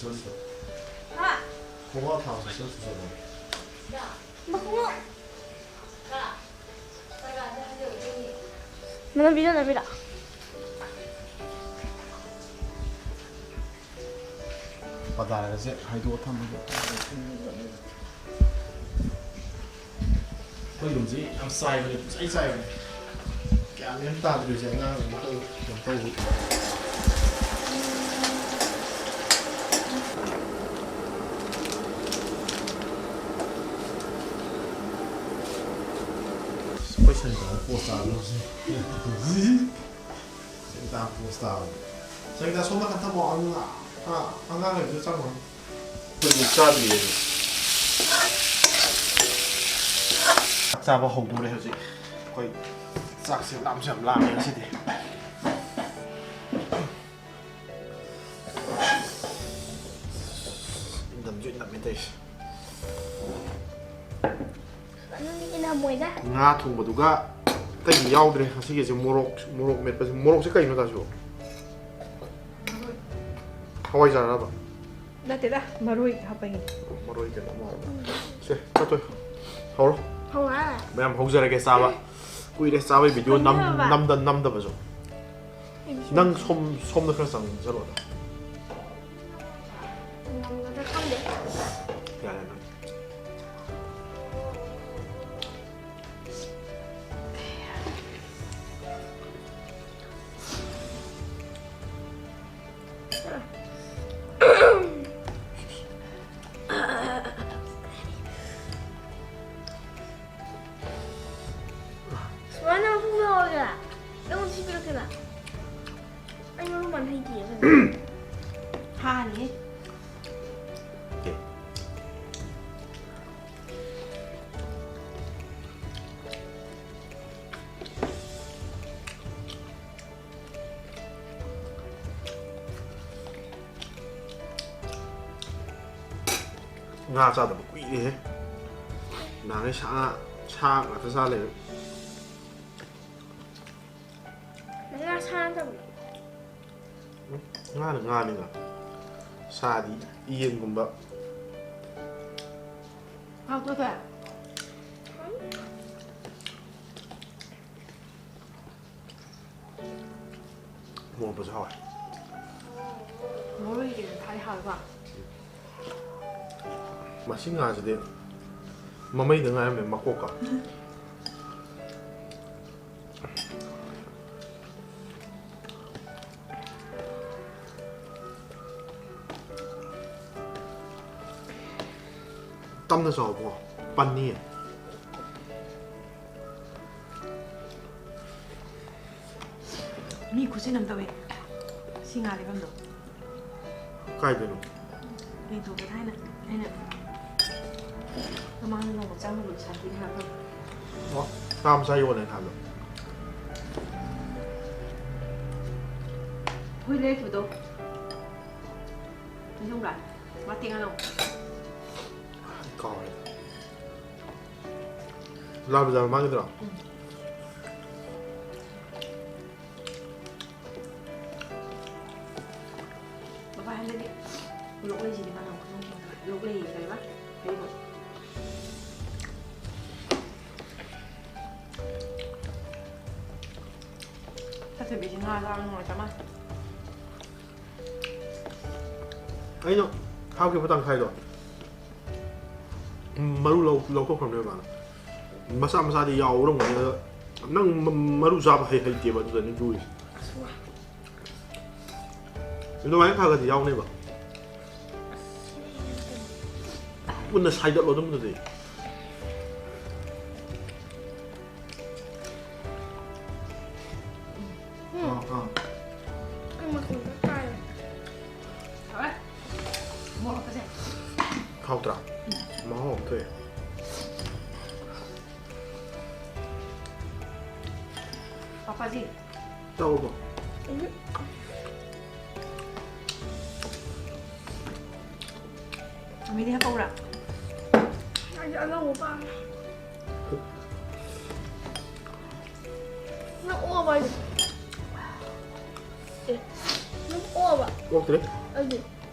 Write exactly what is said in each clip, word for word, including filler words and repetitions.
ꯆꯠꯁꯤꯗ꯫ ꯍꯥ? ꯈꯣꯡꯒ꯭ꯔꯥꯎ ꯊꯥꯕ ꯆꯠꯁꯤꯗ꯫ ꯃꯈꯣꯡ꯫ ꯅꯪ video ꯅꯝꯕꯤꯔꯣ? ꯄꯗꯥꯔꯒꯁꯦ ꯍꯥꯏꯗꯣꯛꯑ ꯊꯝꯃꯒꯦ꯫ ꯑꯩꯈꯣꯏ ꯌꯨꯝꯁꯤ ꯌꯥꯝ ꯆꯥꯏꯕꯅꯦ, ꯄꯨꯡꯆꯥꯏ ꯆꯥꯏꯕꯅꯦ꯫ ꯒ꯭ꯌꯥꯟ ꯃꯦꯟ ꯇꯥꯗ꯭ꯔꯤꯁꯦ ꯑꯉꯥꯡ ꯑꯃ ꯇꯧ-, ꯀꯩꯅꯣ ꯇꯧꯕꯒꯤ꯫ ꯑꯩꯈꯣꯏ ꯁꯟ ꯇꯥꯕ ꯄꯣꯁ ꯇꯥꯕ ꯂꯧꯁꯦ꯫ ꯁꯪꯒꯤꯇꯥ ꯄꯣꯁ ꯇꯥꯕꯅꯤ꯫ ꯁꯪꯒꯤꯇꯥ, ꯁꯣꯝ ꯅꯥꯀꯟ ꯊꯝꯃꯣ꯫ ꯑꯉꯥꯡ, ꯑ, ꯑꯉꯥꯡ ꯂꯩꯕꯗꯨ ꯆꯪꯉꯨꯔꯣ꯫ ꯑꯩꯈꯣꯏꯗꯤ ꯆꯥꯗ꯭ꯔꯤꯌꯦ꯫ ꯆꯥꯛ ꯆꯥꯕ ꯍꯧꯗꯣꯔꯦ ꯍꯧꯖꯤꯛ꯫ ꯑꯩꯈꯣꯏ ꯆꯥꯛꯁꯦ ꯂꯥꯝꯁꯨ ꯌꯥꯝ ꯂꯥꯝꯃꯦ ꯉꯁꯤꯗꯤ꯫ ꯏꯪꯊꯝꯁꯨ ꯏꯪꯊꯝꯃꯦ ꯇꯧꯔꯤꯁꯦ꯫ ꯅꯪꯗꯤ ꯏꯅꯝꯃꯣꯏꯗ꯫ ꯉꯥ ꯊꯣꯡꯕꯗꯨꯒ ꯑꯇꯩꯗꯤ ꯌꯥꯎꯗ꯭ꯔꯦ ꯉꯁꯤꯒꯤꯁꯦ꯫ ꯃꯣꯔꯣꯛ, ꯃꯣꯔꯣꯛ ꯃꯦꯠꯄꯁꯦ꯫ ꯃꯣꯔꯣꯛꯁꯦ ꯀꯩꯅꯣ ꯇꯥꯁꯤꯕꯣ? ꯍꯋꯥꯏꯖꯥꯔꯔꯕ? ꯅꯠꯇꯦꯗ, ꯃꯔꯣꯏ ꯍꯥꯞꯄꯒꯤꯅꯤ꯫ ꯃꯔꯣꯏ ꯀꯩꯅꯣ ꯑꯃ ꯍꯥꯞꯄ꯫ ꯁꯦ, ꯆꯠꯇꯣꯏ꯫ ꯍꯧꯔꯣ꯫ ꯍꯧꯔꯦ꯫ ꯃꯌꯥꯝ ꯍꯧꯖꯔꯒꯦ ꯆꯥꯕ꯫ ꯀꯨꯏꯔꯦ ꯆꯥꯕꯩ video ꯅꯝ-, ꯈꯪꯗꯦꯕ꯫ ꯅꯝꯗ-, ꯅꯝꯗꯕꯁꯨ꯫ ꯑꯩꯗꯤ ꯅꯪ ꯁꯣꯝ-, ꯁꯣꯝꯗ ꯈꯔ ꯆꯪꯁꯤꯜꯂꯣꯗ꯫ ꯉꯝꯒꯗ꯭ꯔꯥ ꯈꯪꯗꯦ꯫ ꯌꯥꯔꯦ ꯅꯪ꯫ ꯁꯨꯃꯥꯏꯅ ꯃꯈꯨꯝ ꯂꯧꯔꯒ ꯅꯪꯉꯣꯟꯗ ꯁꯤ ꯄꯤꯔꯛꯀꯦꯅ꯫ ꯑꯩ ꯃꯔꯨ ꯃꯟ ꯍꯩꯇꯦ꯫ ꯍꯥꯅꯤ꯫ ꯉꯥ ꯆꯥꯗꯕ ꯀꯨꯏꯔꯦꯍꯦ꯫ ꯅꯍꯥꯟꯒꯩ ꯁꯥ ꯉꯥ, ꯁꯥ ꯉꯥꯛꯇ ꯆꯥ ꯂꯩꯔꯦ꯫ ꯉꯥ ꯁꯥ ꯅꯠꯇꯕ꯭ꯔꯣ? ꯎꯝ, ꯉꯥꯅ ꯉꯥꯅꯤꯅ꯫ ꯁꯥꯗꯤ ꯌꯦꯟꯒꯨꯝꯕ꯫ ꯍꯥꯎꯇ꯭ꯔꯣ, ꯊꯣꯏ? ꯃꯣꯔꯣꯛꯄꯁꯨ ꯍꯥꯎꯋꯦ꯫ ꯃꯔꯣꯏꯒꯤ ꯊꯥꯏ ꯍꯥꯎꯕ꯫ ꯃꯁꯤ ꯉꯥꯁꯤꯗꯤ ꯃꯃꯩꯗ ꯉꯥꯏꯔꯝꯃꯦ, ꯃꯀꯣꯛꯀ꯫ ꯇꯝꯅ ꯆꯥꯎꯕꯣ, ꯄꯟꯅꯤꯌꯦ꯫ ꯃꯤ ꯈꯨꯠꯁꯤꯟ ꯑꯃ ꯇꯧꯋꯦ꯫ ꯁꯤ ꯉꯥ ꯂꯩꯐꯝꯗꯣ꯫ ꯀꯥꯏꯗꯅꯣ? ꯌꯦꯡꯊꯣꯛꯄ ꯊꯥꯏꯅ ꯑꯩꯅ ꯃꯃꯥꯡꯗ ꯅꯣꯡꯃ ꯆꯪꯉꯨꯕꯗꯣ ꯁꯥꯇꯤꯟ ꯍꯥꯞꯄꯒ꯫ ꯑꯣ, ꯆꯥꯝꯃ ꯆꯥ ꯌꯣꯜꯂꯦ ꯍꯥꯏꯕꯗꯣ꯫ ꯍꯨꯏ ꯂꯩꯔꯛꯈꯤꯕꯗꯣ꯫ ꯅꯤꯡꯁꯤꯡꯕ꯭ꯔꯥ? ꯃꯇꯦꯛ ꯑꯅꯧꯕ꯫ ꯀꯥꯎꯔꯦ꯫ ꯂꯥꯜ ꯕꯖꯥꯔ ꯃꯃꯥꯡꯒꯤꯗꯨꯔꯣ? ꯎꯝ꯫ ꯕꯕꯥ ꯍꯟꯗꯛꯇꯤ ꯂꯣꯛꯂꯩꯁꯤꯗꯤ ꯃꯥꯅ ꯑꯃꯨꯛ ꯈꯪꯍꯧꯗ꯭ꯔꯦ꯫ ꯂꯣꯛꯂꯩ ꯀꯩꯕ? ꯍꯩꯔꯤꯕꯣꯠ꯫ ꯆꯠꯊꯕꯤꯁꯤ ꯉꯥ ꯆꯥꯕ ꯅꯨꯡꯉꯥꯏꯇ ꯃꯥꯜꯂꯦ꯫ ꯑꯩꯅ ꯍꯥꯞꯈꯤꯕ ꯇꯪꯈꯥꯏꯗꯣ ꯃꯔꯨ ꯂꯧ-, ꯂꯧꯊꯣꯛꯈ꯭ꯔꯕꯅꯦꯕ ꯃꯥꯅ꯫ ꯃꯆꯥ ꯃꯆꯥꯗꯤ ꯌꯥꯎꯔꯝꯒꯅꯤ꯫ ꯑꯗꯣ ꯅꯪ ꯃ-, ꯃꯔꯨ ꯆꯥꯕ ꯍꯩ-, ꯍꯩꯇꯦꯕ, ꯑꯗꯨꯗꯅꯤ ꯂꯨꯔꯤꯁꯦ꯫ ꯑꯗꯨꯃꯥꯏꯅ ꯈꯔ ꯈꯔꯗꯤ ꯌꯥꯎꯅꯦꯕ꯫ ꯄꯨꯟꯅ ꯁꯥꯏꯗꯠꯂꯣ ꯑꯗꯨꯝ ꯑꯗꯨꯗꯤ꯫ ꯎꯝ꯫ ꯑꯥ, ꯑꯥ꯫ ꯑꯩ ꯃꯇꯣꯟꯗ ꯀꯥꯏꯔꯦ꯫ ꯍꯥꯎꯔꯦ꯫ ꯃꯣꯔꯣꯛꯀꯁꯦ꯫ ꯍꯥꯎꯇ꯭ꯔꯥ? ꯎꯝ꯫ ꯃꯍꯥꯎ ꯑꯃ ꯊꯣꯛꯑꯦ꯫ ꯄꯥꯄꯥꯖꯤ꯫ ꯇꯧꯔꯕꯣ? ꯎꯝ꯫ ꯃꯤꯅꯤ ꯍꯥꯞꯄꯛꯎꯔꯥ? ꯑꯩꯗꯤ ꯑꯅꯧꯕ ꯄꯥꯝꯃꯦ꯫ ꯅꯪ ꯑꯣꯛꯑꯕ ꯍꯥꯏꯁꯦ? ꯑꯦ, ꯅꯪ ꯑꯣꯛꯑꯕ? ꯑꯣꯛꯇ꯭ꯔꯤ꯫ ꯑꯩꯗꯤ꯫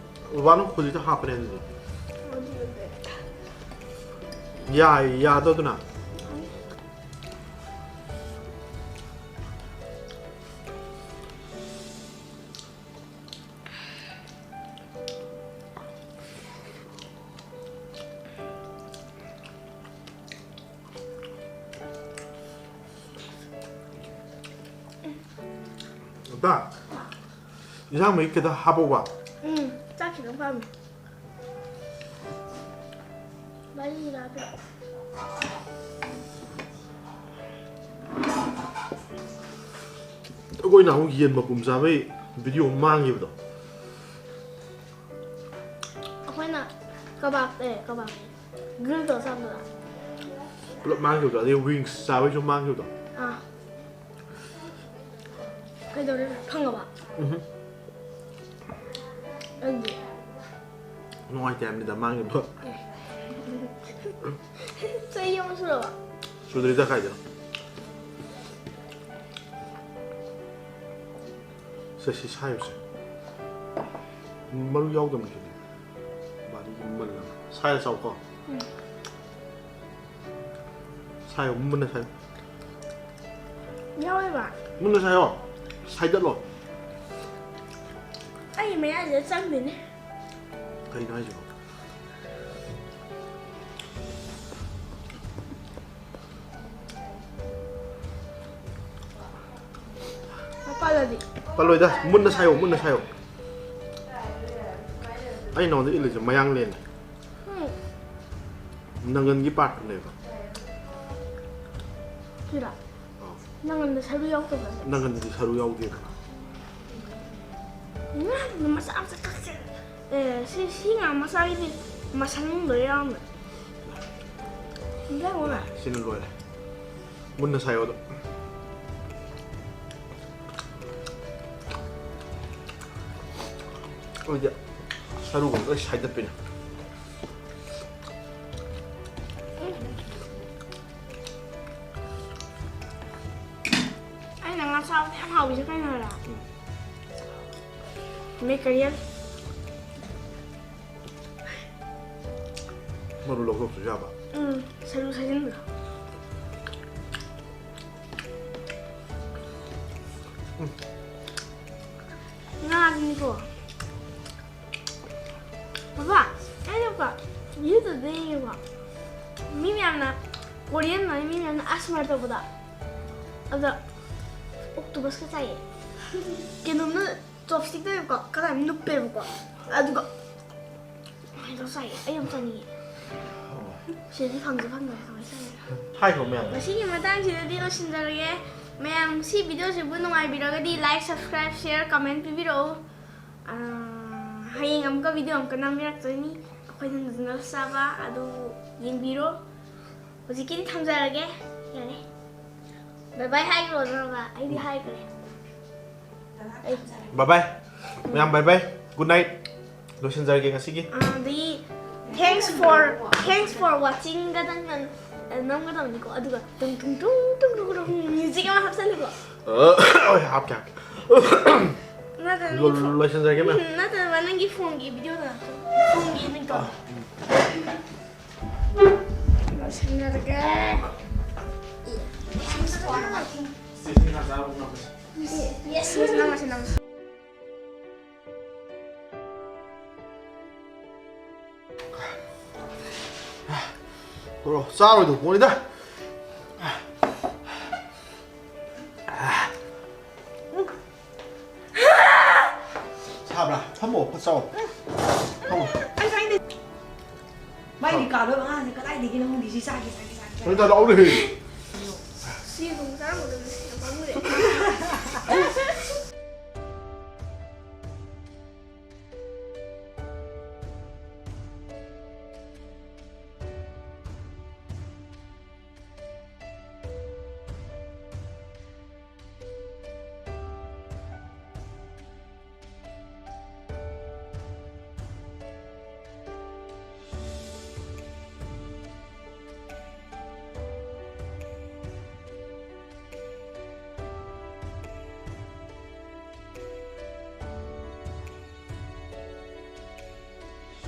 ꯕꯕꯥꯅ ꯍꯧꯖꯤꯛꯇ ꯍꯥꯞꯄꯅꯦ ꯑꯗꯨꯗꯤ꯫ ꯌꯥꯏ, ꯌꯥꯗꯣ ꯑꯗꯨꯅ꯫ ꯑꯝꯇ ꯏꯟꯁꯥꯡ ꯃꯍꯤ ꯈꯤꯇ ꯍꯥꯞꯄꯧꯕ꯫ ꯎꯝ, ꯆꯥꯛ ꯈꯤꯇꯪ ꯄꯥꯝꯃꯤ꯫ ꯃꯔꯤꯔꯥ ꯄꯤꯔꯛꯑꯣ꯫ ꯑꯩꯈꯣꯏꯅ ꯑꯃꯨꯛ ꯌꯦꯟ ꯃꯄꯨꯝ ꯆꯥꯕꯩ ꯚꯤꯗꯤꯑꯣ ꯑꯃ ꯃꯥꯡꯈꯤꯕꯗꯣ꯫ ꯑꯩꯈꯣꯏꯅ ꯀꯕꯥꯕ, ꯑꯦ, ꯀꯕꯥꯕ, grill ꯇꯧꯔ ꯆꯥꯕꯗꯨꯔꯥ? ꯄꯨꯂꯞ ꯃꯥꯡꯈꯤꯕꯗꯣ, ꯑꯗꯩ wings ꯆꯥꯕꯩꯁꯨ ꯃꯥꯡꯈꯤꯕꯗꯣ꯫ ꯑꯥ꯫ ꯀꯩꯗꯧꯔꯦ? ꯐꯪꯉꯕ? ꯎꯝꯍꯨꯝ꯫ ꯑꯗꯨꯗꯤ? ꯅꯨꯡꯉꯥꯏꯇꯦ ꯍꯥꯏꯕꯅꯤꯗ, ꯃꯥꯡꯈꯤꯕꯗꯣ꯫ ꯆꯍꯤ ꯑꯃ ꯁꯨꯔꯕ? ꯁꯨꯗ꯭ꯔꯤꯗ, ꯀꯥꯏꯗꯅꯣ꯫ ꯁꯦ, ꯁꯤ ꯁꯥꯏꯕꯁꯦ꯫ ꯃꯔꯨ ꯌꯥꯎꯗꯕꯅꯤ ꯁꯤꯗꯤ꯫ ꯕꯥꯔꯤꯒꯤ ꯃꯨꯜꯂꯒ꯫ ꯁꯥꯏꯔ ꯆꯥꯎꯀꯣ꯫ ꯎꯝ꯫ ꯁꯥꯏꯌꯣ, ꯃꯨꯟꯅ ꯁꯥꯏꯌꯣ꯫ ꯌꯥꯎꯋꯦꯕ꯫ ꯃꯨꯟꯅ ꯁꯥꯏꯌꯣ꯫ ꯁꯥꯏꯗꯠꯂꯣ꯫ ꯑꯩ ꯃꯌꯥꯏꯁꯤꯗ ꯆꯪꯗꯣꯏꯅꯦ꯫ ꯀꯩꯅꯣ ꯍꯥꯏꯁꯤꯕꯣ? ꯄꯜꯂꯗꯤ? ꯄꯜꯂꯣꯏꯗ, ꯃꯨꯟꯅ ꯁꯥꯏꯌꯣ, ꯃꯨꯟꯅ ꯁꯥꯏꯌꯣ꯫ ꯑꯩ ꯅꯉꯣꯟꯗ ꯏꯜꯂꯤꯁꯦ ꯃꯌꯥꯡꯂꯦꯟꯅꯦ꯫ ꯎꯝ꯫ ꯅꯪꯒꯟꯒꯤ ꯄꯥꯔꯠꯇꯨꯅꯦꯕ꯫ ꯁꯤꯔꯥ? ꯑꯥ꯫ ꯅꯪꯒꯟꯗ ꯁꯔꯨ ꯌꯥꯎꯗꯕ꯭ꯔꯥ? ꯅꯪꯒꯟꯗꯗꯤ ꯁꯔꯨ ꯌꯥꯎꯗꯦꯗꯅ꯫ ꯎꯝ, ꯃꯆꯥ ꯃꯆꯥ ꯀꯛꯆꯦ꯫ ꯑꯦ, ꯁꯤ, ꯁꯤ ꯉꯥ ꯃꯆꯥꯒꯤꯗꯤ ꯃꯁꯝꯗꯣ ꯌꯥꯎꯔꯝꯃꯦ꯫ ꯏꯟꯖꯥꯡ ꯑꯣꯏꯅ꯫ ꯁꯤꯅ ꯂꯣꯏꯔꯦ꯫ ꯃꯨꯟꯅ ꯁꯥꯏꯌꯣ ꯑꯗꯣ꯫ ꯑꯩꯗꯤ ꯁꯔꯨꯒ ꯂꯣꯏ ꯁꯥꯏꯗꯠꯄꯤꯅꯦ꯫ ꯑꯩꯅ ꯉꯥ ꯆꯥꯕꯗ ꯌꯥꯝ ꯍꯥꯎꯕꯁꯦ ꯀꯩꯅꯣ ꯍꯥꯏꯔ? ꯎꯝ꯫ ꯃꯦꯀꯔꯤꯌꯦꯜ꯫ ꯃꯔꯨ ꯂꯧꯊꯣꯛꯇ꯭ꯔꯁꯨ ꯌꯥꯕ꯫ ꯎꯝ, ꯁꯔꯨ ꯁꯥꯖꯤꯟꯕꯗꯣ꯫ ꯉꯥꯅꯤꯀꯣ꯫ ꯕꯕꯥ, ꯑꯩꯅꯀꯣ YouTubeꯇ ꯌꯦꯡꯉꯦꯀꯣ꯫ ꯃꯤ ꯃꯌꯥꯝꯅ Korean ꯃꯥꯜꯂꯦ, ꯃꯤ ꯃꯌꯥꯝꯅ ꯑꯁꯃꯔ ꯇꯧꯕꯗꯣ꯫ ꯑꯗꯣ octopusꯀ ꯆꯥꯏꯌꯦ꯫ ꯀꯩꯅꯣꯝꯅ chopstickꯇ ꯀꯣ ꯀꯗꯥꯏ ꯅꯨꯞꯄꯦꯕꯀꯣ꯫ ꯑꯗꯨꯒ ꯀꯃꯥꯏꯅ ꯇꯧꯔ ꯆꯥꯏꯌꯦ? ꯑꯩ ꯌꯥꯝ ꯆꯥꯅꯤꯡꯉꯦ꯫ ꯁꯤꯗꯗꯤ ꯐꯪꯁꯨ ꯐꯪꯗ꯭ꯔꯦ, ꯀꯃꯥꯏꯅ ꯆꯥꯏꯌꯦ? ꯍꯥꯏꯈ꯭ꯔꯣ ꯃꯌꯥꯝꯗ꯫ ꯉꯁꯤꯒꯤ ꯃꯇꯥꯡꯁꯤꯗꯗꯤ ꯂꯣꯏꯁꯤꯟꯖꯔꯒꯦ꯫ ꯃꯌꯥꯝ ꯁꯤ videoꯁꯤꯕꯨ ꯅꯨꯡꯉꯥꯏꯕꯤꯔꯒꯗꯤ like, subscribe, share, comment ꯄꯤꯕꯤꯔꯛꯎ꯫ ꯑꯥ, ꯍꯌꯦꯡ ꯑꯃꯨꯛꯀ video ꯑꯃꯨꯛꯀ ꯅꯝꯕꯤꯔꯛꯇꯣꯏꯅꯤ꯫ ꯑꯩꯈꯣꯏꯅ noodles ꯆꯥꯕ ꯑꯗꯨ ꯌꯦꯡꯕꯤꯔꯣ꯫ ꯍꯧꯖꯤꯛꯀꯤꯗꯤ ꯊꯝꯖꯔꯒꯦ꯫ ꯌꯥꯔꯦ꯫ Bye bye ꯍꯥꯏꯈ꯭ꯔꯣ, ꯅꯣꯔꯃ꯫ ꯑꯩꯗꯤ ꯍꯥꯏꯈ꯭ꯔꯦ꯫ Bye bye꯫ ꯃꯌꯥꯝ bye bye꯫ Good night꯫ ꯂꯣꯏꯁꯤꯟꯖꯔꯒꯦ ꯉꯁꯤꯒꯤ꯫ ꯑꯗꯒꯤ thanks for, thanks for watchingꯒꯗꯪ ꯅꯝꯒꯗꯕꯅꯤꯀꯣ꯫ ꯑꯗꯨꯒ ꯇꯨꯡ ꯇꯨꯡ ꯇꯨꯡ ꯇꯨꯡ ꯇꯨꯡ ꯇꯨꯡ music ꯑꯃ ꯍꯥꯞꯆꯜꯂꯨꯀꯣ꯫ ꯑ, ꯍꯣꯏ, ꯍꯥꯞꯀꯦ, ꯍꯥꯞꯀꯦ꯫ ꯅꯠꯇ꯭ꯔ ꯂꯣ-, ꯂꯣꯏꯁꯤꯟꯖꯔꯒꯦ, ꯃꯌꯥꯝ꯫ ꯎꯝ, ꯅꯠꯇ꯭ꯔꯒ ꯅꯪꯒꯤ phoneꯒꯤ videoꯗ ꯅꯝꯊꯣꯛ꯫ Phoneꯒꯤ ꯅꯠꯇ꯭ꯔꯣ? ꯂꯣꯏꯁꯤꯟꯖꯔꯒꯦ꯫ Yes, yes, ꯅꯝꯃꯁꯤ, ꯅꯝꯃꯁꯤ꯫ ꯕ꯭ꯔꯣ, ꯆꯥꯔꯣꯏꯗꯧ ꯄꯣꯠꯅꯤꯗ꯫ ꯁꯥꯕ꯭ꯔꯥ? ꯐꯝꯃꯣ, ꯐꯠ ꯆꯥꯎ꯫ ꯐꯝꯃꯣ꯫ ꯃꯥꯏ ꯀꯥꯗꯣ ꯑꯉꯥꯡꯁꯦ ꯀꯗꯥꯏꯗꯒꯤꯅꯣ ꯈꯪꯗꯦ ꯁꯤ ꯆꯥꯒꯦ ꯆꯥꯒꯦ ꯆꯥꯒꯦ ꯆꯥꯒꯦ꯫ ꯍꯣꯏ, ꯂꯥꯎꯔꯦ꯫